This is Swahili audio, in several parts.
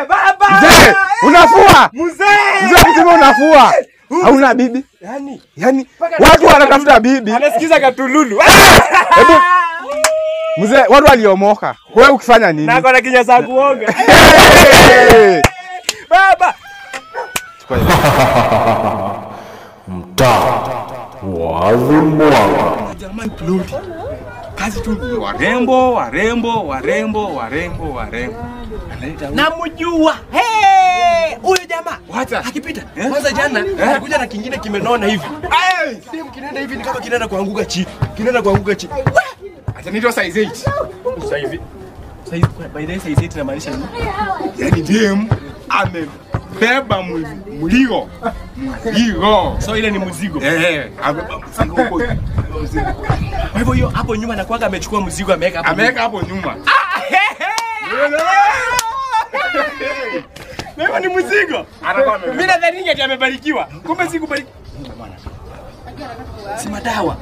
Baba. Mzee, unafua. Mzee. Mzee mzima unafua. Hauna bibi? Yaani watu wanatafuta bibi. Anasikiza katululu. Hebu mzee, watu waliomoka. Wewe ukifanya nini? Na kona kinya za kuoga. Baba. Chukua hiyo. Mtaa wa Mwanga. Jamani ploti. Kazi tu ni warembo, warembo, warembo, warembo, warembo. Analeta Namjua. Hey, huyo jamaa. Wacha. Akipita. Kwanza jana alikuja na kingine kimenona hivi. Dem kinaenda hivi ni kama kinaenda kuanguka chini. Kinaenda kuanguka chini. Acha nito size 8. Sasa hivi. Size by the way size 8 inamaanisha nini? Yaani dem amebeba mzigo. Mzigo. So ile ni mzigo. Amebeba mzigo huko. Kwa hivyo hiyo hapo nyuma anakuanga amechukua mzigo ameweka hapo. Ameweka hapo nyuma. Wewe ni mzigo. Anakuwa amebeba. Mimi nadhani ati amebarikiwa. Kumbe sikubarikiwa. Si madawa.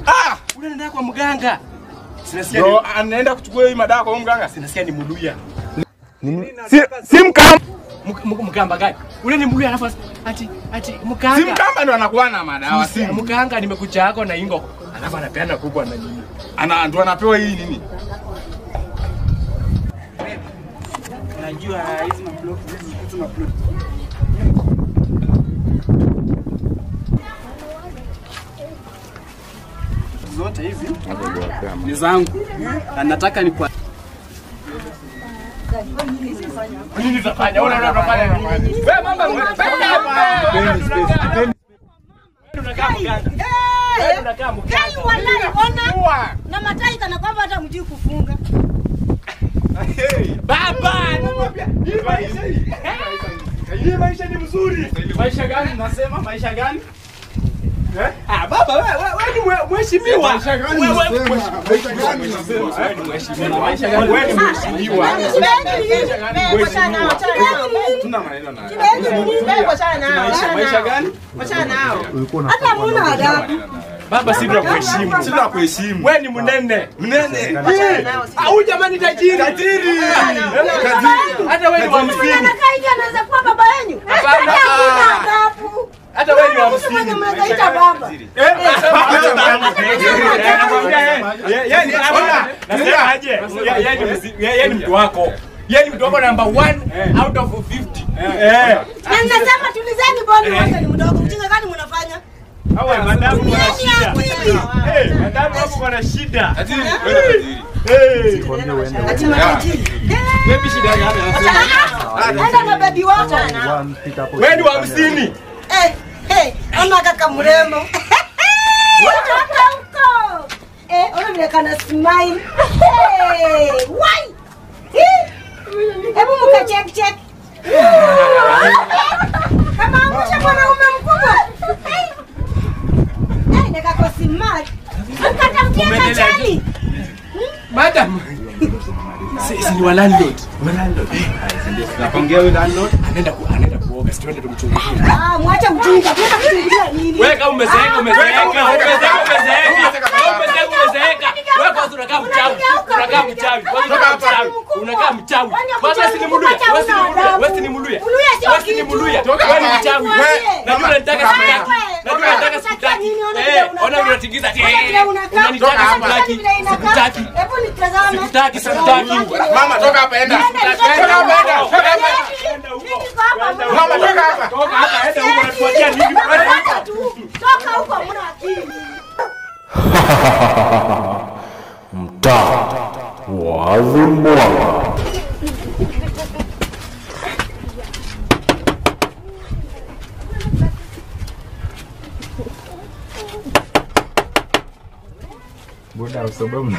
Ah! Unaenda kwa mganga. Sinasikia Ndio anaenda kuchukua hii madawa kwa mganga. Sinasikia ni Muluya. Si mkamba. Mkamba gani? Ule ni Muluya alafu ati mkanga. Si mkamba ndo anakuwa na madawa si. Mkanga nimekuja yako na ingo. Alafu anapeana kubwa na nini? Ana ndo anapewa hii nini? Najua hizi maplot, hizi maplot. Zote hizi ni zangu. Na nataka ni kwa nini unafanya? Wewe unafanya nini? Wewe mama unakaa mganga. Wewe unakaa mganga. Kai wallahi ona. Na matai kana kwamba hata mjui kufunga. Baba, namwambia hii maisha hii. Hii maisha ni mzuri. Maisha gani unasema? Maisha gani? Ah baba wewe ni mheshimiwa. Maisha gani unasema? Maisha gani unasema? Wewe ni mheshimiwa. Maisha gani? Wewe ni mheshimiwa. Tuna maneno na. Maisha gani? Hata hamna adabu. Baba si tunakuheshimu. Si tunakuheshimu. Wewe ni mnene. Mnene. Au jamani tajiri. Tajiri. Hata wewe ni wa 50. Anakaa hivi anaweza kuwa baba yenu. Hapana. Hata hamna adabu. Hata wewe ni wa Mtu 50. mwenye mnaweza baba. Yeye ni mtu wako. Yeye ni mtu wako number 1 out of 50. Na ninasema tulizeni bwana wote ni mdogo. Mjinga gani mnafanya? Hawa madamu wana shida. Tumieni Madamu hapo wana shida. Tajiri. Wewe tajiri. Ati matajiri. Baby shida gani anasema? Enda na baby wako. Wewe ni wa 50. Ama kaka mrembo. Toka huko. Ona vile kana smile. Hey, why? Hebu mka check check. Kama angusha mwanaume mkubwa. Hey, nikako smart. Mkatafutia kachali. Madam. Si ni wa landlord. Napangia wewe landlord. Anaenda kuoga, si tuende tumchungulie. Ah, mwacha ujinga. Tuenda kuchungulia nini? Wewe kama umezeeka, umezeeka, umezeeka, umezeeka. Umezeeka. Wewe kwanza unakaa mchawi. Unakaa mchawi. Kwanza unakaa mchawi. Unakaa mchawi. Kwanza si ni Muluya. Wewe si ni Muluya. Wewe si ni Muluya. Wewe si ni Muluya. Wewe ni mchawi. Najua unataka sikutaki. Najua unataka sikutaki. Ona unatingiza. Unanitaka sikutaki. Sikutaki. Hebu nitazame. Sikutaki, sikutaki. Mama toka hapa enda. Toka hapa enda. Toka hapa. Mama toka hapa. Toka hapa enda huko unatuachia nini? Toka huko mna akili. Mtaa wa Mwanga. Buda usobomu.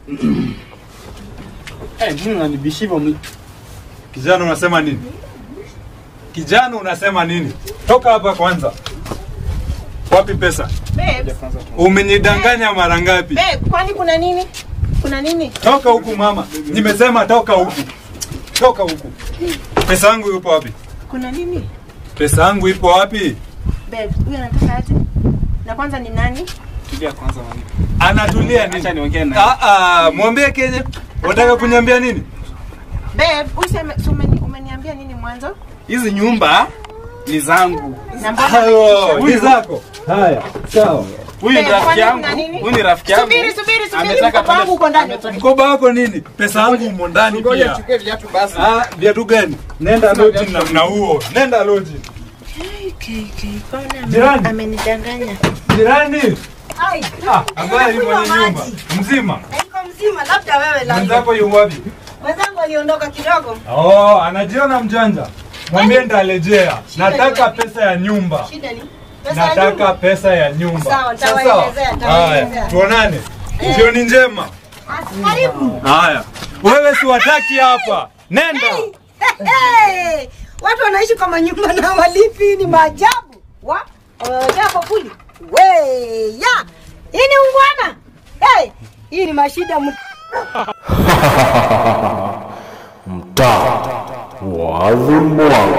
Mimi unanibishiva. Kijana unasema nini? Kijana unasema nini? Toka hapa kwanza. Wapi pesa? Babe. Umenidanganya mara ngapi? Babe, kwani kuna nini? Kuna nini? Toka huku mama. Nimesema toka huku. Toka huku. Pesa yangu ipo wapi? Kuna nini? Pesa yangu ipo wapi? Babe, huyu anataka aje? Na kwanza ni nani? Tulia kwanza mama. Anatulia nini? Acha niongee naye. Mwambie Kenya. Unataka kuniambia nini? Babe, useme umeniambia nini mwanzo? Hizi nyumba ni zangu. Ni zako. Haya, sawa. Huyu ni rafiki yangu. Huyu ni rafiki yangu. Subiri. Mkoba wangu uko ndani. Mkoba wako nini? Pesa yangu umo ndani pia. Ngoja chukue viatu basi. Ah, viatu gani? Nenda lodging na huo. Nenda lodging. Jirani. Amenidanganya. Jirani. Ai. Ah, ambaye yuko mwenye nyumba. Mzima. Niko mzima, labda wewe labda. Mwenzako yuko wapi? Mwenzangu aliondoka kidogo. Oh, anajiona mjanja. Mwambie nitarejea. Nataka pesa ya nyumba. Shida ni? Pesa ya Nataka nyumba. pesa ya nyumba. Sawa, nitawaelezea, nitawaelezea. Haya, tuonane. Jioni njema. Karibu. Haya. Wewe siwataki hapa. Nenda. Hey, watu wanaishi kwa manyumba na walipi, ni maajabu. Wa? Wamewekea kufuli. We, ya. Hii ni ungwana. Hey, hii ni mashida. Mtaa wa Dhulmwanga.